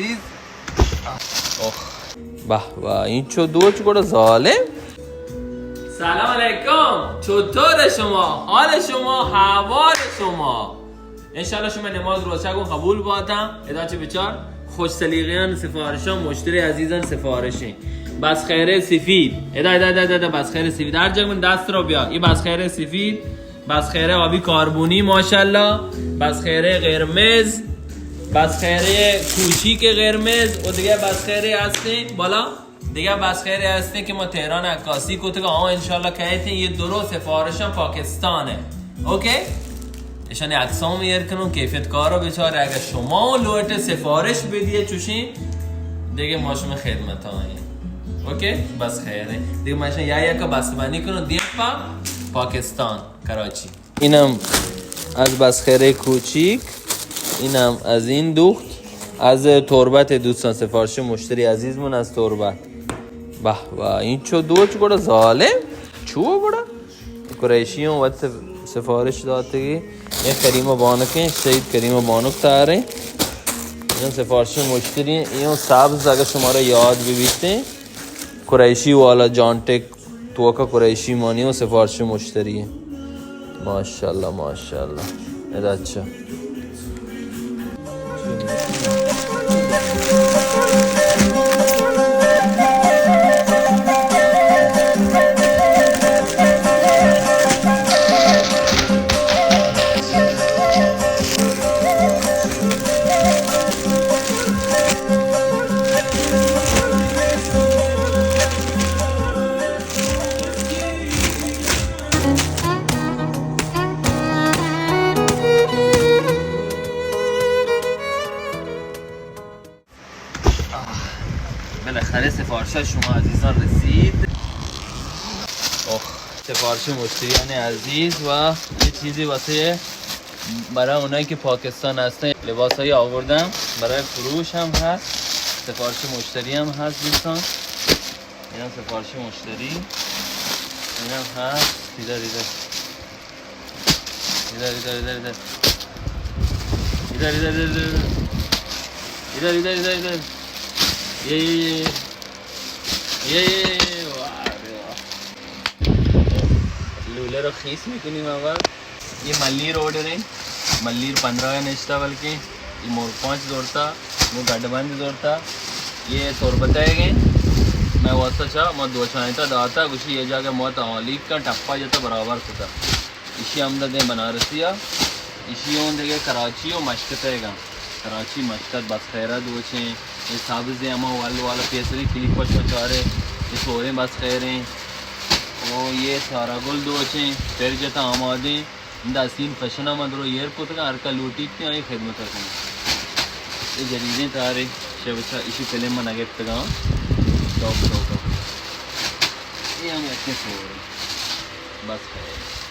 عزیز. اوه. به به، این چو دوچ گڑا ظالم. سلام علیکم، چطور شما؟ حال شما؟ احوال شما؟ انشاءالله شما نماز روچا گون قبول باتاں. ادا چه بچار، خوش سلیقیان سفارشان، مشتری عزیزان سفارشیں. بس خیره سفید. ادا، ادا، ادا، ادا، ادا، بس خیره سفید. هر جگہ من دست رو بیا. یہ بس خیره سفید، بس خیره آبی کاربونی، ماشاءالله. بس خیره قرمز، بس خیره کوچیک قرمز و دیگه بس خیره هستیں. بالا دیگه بس خیرے ہستیں کہ ما تہران عکاسی کتگ، آں انشاءاللہ کئیت، یہ درو سفارشاں پاکستان ہے. اوکے؟ اشانی عکساں ہم ایر کنوں، کیفیت کارا بچار، اگر شما لوٹ سفارش بدیے چوشیں، دیگه ما شما خدمت آئیں. اوکے؟ بس خیر ہے. دیگه ما اشان یا یک بستبندی کنوں، دیم پا پاکستان، کراچی. اینم از بسخره کوچیک، اینم از این دوخت، از تربت دوستان، سفارش مشتری عزیزمون از تربت. به به، این چو دوچ گڑا ظالم، چو گڑا؟ قریشی ہوں وت سفارش داتگی. یہ کریم بانک ہیں، سید کریم بانک تارے. این سفارش مشتری ہیں، یہ سبز اگر شمارا یاد ببیتیں، قریشی والا جانٹک توکا قریشی مانی و سفارش مشتری. ماشاءاللہ، ماشاءاللہ. ادا اچھا. بالاخره سفارش شما عزیزان رسید. اوه، سفارش مشتریان عزیز و یه چیزی واسه برای اونایی که پاکستان هستن لباسایی آوردم، برای فروش هم هست، سفارش مشتری هم هست دوستان. اینم سفارش مشتری، اینم هست. دیده، دیده. ادھر، ادھر، ادھر، ادھر. ادھر، ادھر، ادھر، ادھر. ادھر، ادھر، ادھر، ادھر. یہ، یہ، یہ، یہ. یہ، یہ، یہ. واہ رے واہ. لوله رو خیس می‌کنیم اول. یہ ملیر آرڈر ہیں. ملیر پندرہ نشتا بلکہ. یہ مور پانچ زورتا. نوں گڈ بند زرتا، یہ تربت ءَ گئے. مئے واسطہ چا ما دوچائینتا داتا، گوشی یہ جاگہ موت اولیک کا ٹپا جتا برابر کتا. اشی ہمدا دیں بنارسی ءَ، اشی اون دگہ کراچی و مشکت ءَ گا. کراچی مشکت بس خیرہ دوچیں، یہ سبز ہیں، ہما ول والا پیسری کلیپ پش چارے، یہ سوریں بس خیریں. او یہ سارا گل دوچیں، پھر جتا آمادیں. اندا حسین فیشن ءَ من درو ایر کتگاں، ہر کا لوٹیت کہ آئی خدمت ءَ کناں. اے جدیدیں تارے، شے بچا اشی فلم من نگپتگاں. Top top. اے ہم یکیں سور. بس خیر.